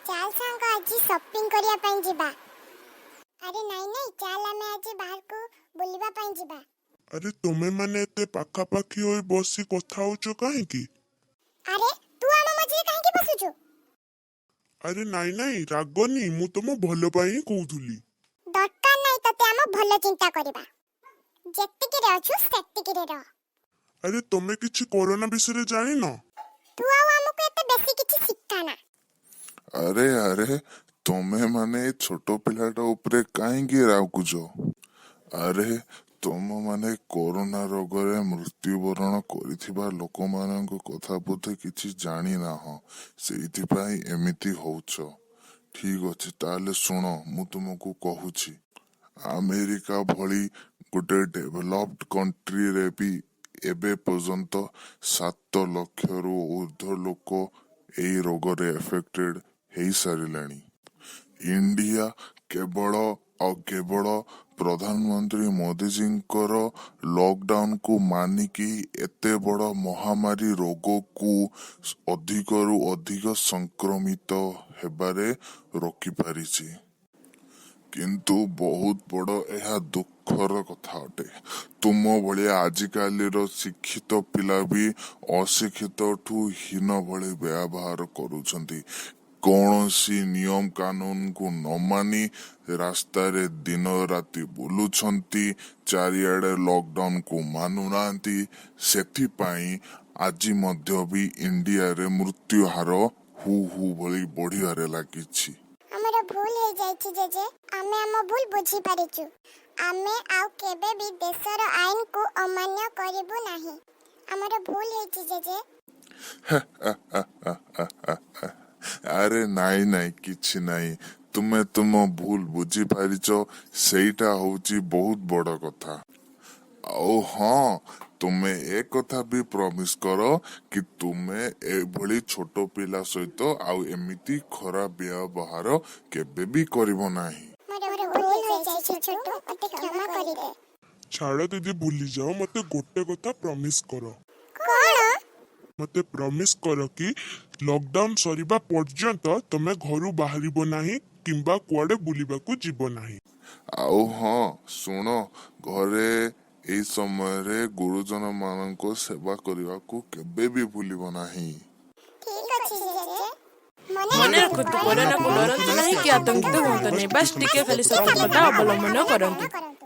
ଚାଲ ସାଙ୍ଗ, ଆଜି ସପିଂ କରିବା ପାଇଁ ଯିବା। ଆରେ ନାଇଁ ନାଇଁ, ଚାଲ ଆମେ ଆଜି ବାହାରକୁ ବୁଲିବା ପାଇଁ ଯିବା। ଆରେ, ତୁମେ ମାନେ ଏତେ ପାଖାପାଖି ହୋଇ ବସି କଥା ହଉଛ କାହିଁକି? ଆରେ, ତୁ ଆମ ମଝିରେ କାହିଁକି ବସୁଛୁ? ଆରେ ନାଇଁ ନାଇଁ, ରାଗନି, ମୁଁ ତମ ଭଲ ପାଇଁ ହିଁ କହୁଥିଲି। ଦରକାର ନାହିଁ ତତେ ଆମ ଭଲ ଚିନ୍ତା କରିବା। ଯେତିକିରେ ଅଛୁ ସେତିକିରେ ରହ। ଆରେ, ତମେ କିଛି କରୋନା ବିଷୟରେ ଜାଣିନ। ତୁ ଆଉ ଆମକୁ ଏତେ ବେଶୀ କିଛି ଶିଖାନା। ଆରେ ଆରେ, ତମେ ମାନେ ଏ ଛୋଟ ପିଲାଟା ଉପରେ କାହିଁକି ରାଗୁଛ? ଆରେ, ତମ ମାନେ କରୋନା ରୋଗରେ ମୃତ୍ୟୁବରଣ କରିଥିବା ଲୋକମାନଙ୍କ କଥା ବୋଧେ କିଛି ଜାଣିନାହଁ, ସେଇଥିପାଇଁ ଏମିତି ହଉଛ। ଠିକ ଅଛି, ତାହେଲେ ଶୁଣ, ମୁଁ ତୁମକୁ କହୁଛି। ଆମେରିକା ଭଳି ଗୋଟେ ଡେଭଲପଡ କଣ୍ଟ୍ରିରେ ବି ଏବେ ପର୍ଯ୍ୟନ୍ତ 7 ଲକ୍ଷରୁ ଉର୍ଦ୍ଧ୍ୱ ଲୋକ ଏଇ ରୋଗରେ ଏଫେକ୍ଟେଡ ହେଇସାରିଲେଣି। ଇଣ୍ଡିଆ କେବଳ ଆଉ କେବଳ ପ୍ରଧାନମନ୍ତ୍ରୀ ମୋଦିଜୀଙ୍କର ଲକଡାଉନକୁ ମାନିକି ଏତେ ବଡ ମହାମାରୀ ରୋଗକୁ ଅଧିକରୁ ଅଧିକ ସଂକ୍ରମିତ ହେବାରେ ରୋକିପାରିଛି। କିନ୍ତୁ ବହୁତ ବଡ ଏହା ଦୁଃଖର କଥା ଅଟେ, ତୁମ ଭଳିଆ ଆଜିକାଲିର ଶିକ୍ଷିତ ପିଲା ବି ଅଶିକ୍ଷିତଠୁ ହୀନ ଭଳି ବ୍ୟବହାର କରୁଛନ୍ତି। କୌଣସି ନିୟମ କାନୁନକୁ ନ ମାନି ରାସ୍ତାରେ ଦିନ ରାତି ବୁଲୁଛନ୍ତି, ଚାରିଆଡେ ଲକଡାଉନକୁ ମାନୁନାହାନ୍ତି। ସେଥିପାଇଁ ଆଜି ମଧ୍ୟ ବି ଇଣ୍ଡିଆରେ ମୃତ୍ୟୁ ହାର ହୁ ହୁ ଭଳି ବଢିବାରେ ଲାଗିଛି। ଆମର ଭୁଲ ହେଇଯାଇଛି ଜେଜେ। ଆମେ ଆମ ଭୁଲ ବୁଝିପାରିଛୁ। ଆମେ ଆଉ କେବେ ବି ଦେଶର ଆଇନକୁ ଅମାନ୍ୟ କରିବୁ ନାହିଁ। ଆମର ଭୁଲ ହେଇଛି ଜେଜେ। ଆରେ ନାଇଁ ନାଇଁ, କିଛି ନାଇଁ। ତୁମେ ତୁମ ଭୁଲ ବୁଝିପାରିଛ, ସେଇଟା ହଉଛି ବହୁତ ବଡ କଥା। ଆଉ ହଁ, ତୁମେ ଏ କଥା ବି ପ୍ରମିସ କର କି ତୁମେ ଏଭଳି ଛୋଟ ପିଲା ସହିତ ଆଉ ଏମିତି ଖରାପ ବ୍ୟବହାର କେବେ ବି କରିବ ନାହିଁ। ମୋର ଭୁଲ ହେଇଯାଇଛି ଛୋଟୁ, ମତେ କ୍ଷମା କରିଦେ। ଛାଡ଼ ଦିଦି, ଭୁଲିଯାଅ। ମତେ ଗୋଟେ କଥା ପ୍ରମିସ କର। କଣ? ମତେ ପ୍ରମିସ କର କି ଲକଡାଉନ ସରିବା ପର୍ଯ୍ୟନ୍ତ ତମେ ଘରୁ ବାହାରିବ ନାହିଁ କିମ୍ବା କୁଆଡେ ବୁଲିବାକୁ ଯିବ ନାହିଁ। ଆଉ ହଁ, ଶୁଣ, ଘରେ ଏଇ ସମୟରେ ଗୁରୁଜନ ମାନଙ୍କ ସେବା କରିବାକୁ କେବେ ବି ଭୁଲିବ ନାହିଁ। ଠିକ ଅଛି ଜେଜେ। ମନେ ରଖନ୍ତୁ, କରୋନାକୁ ଡରନ୍ତୁ ନାହିଁ କି ଆତଙ୍କିତ ହୁଅନ୍ତୁ ନାହିଁ। ବାସ୍ ଟିକେ ଖାଲି ସତର୍କତା ଅବଲମ୍ବନ କରନ୍ତୁ। କରନ୍ତୁ।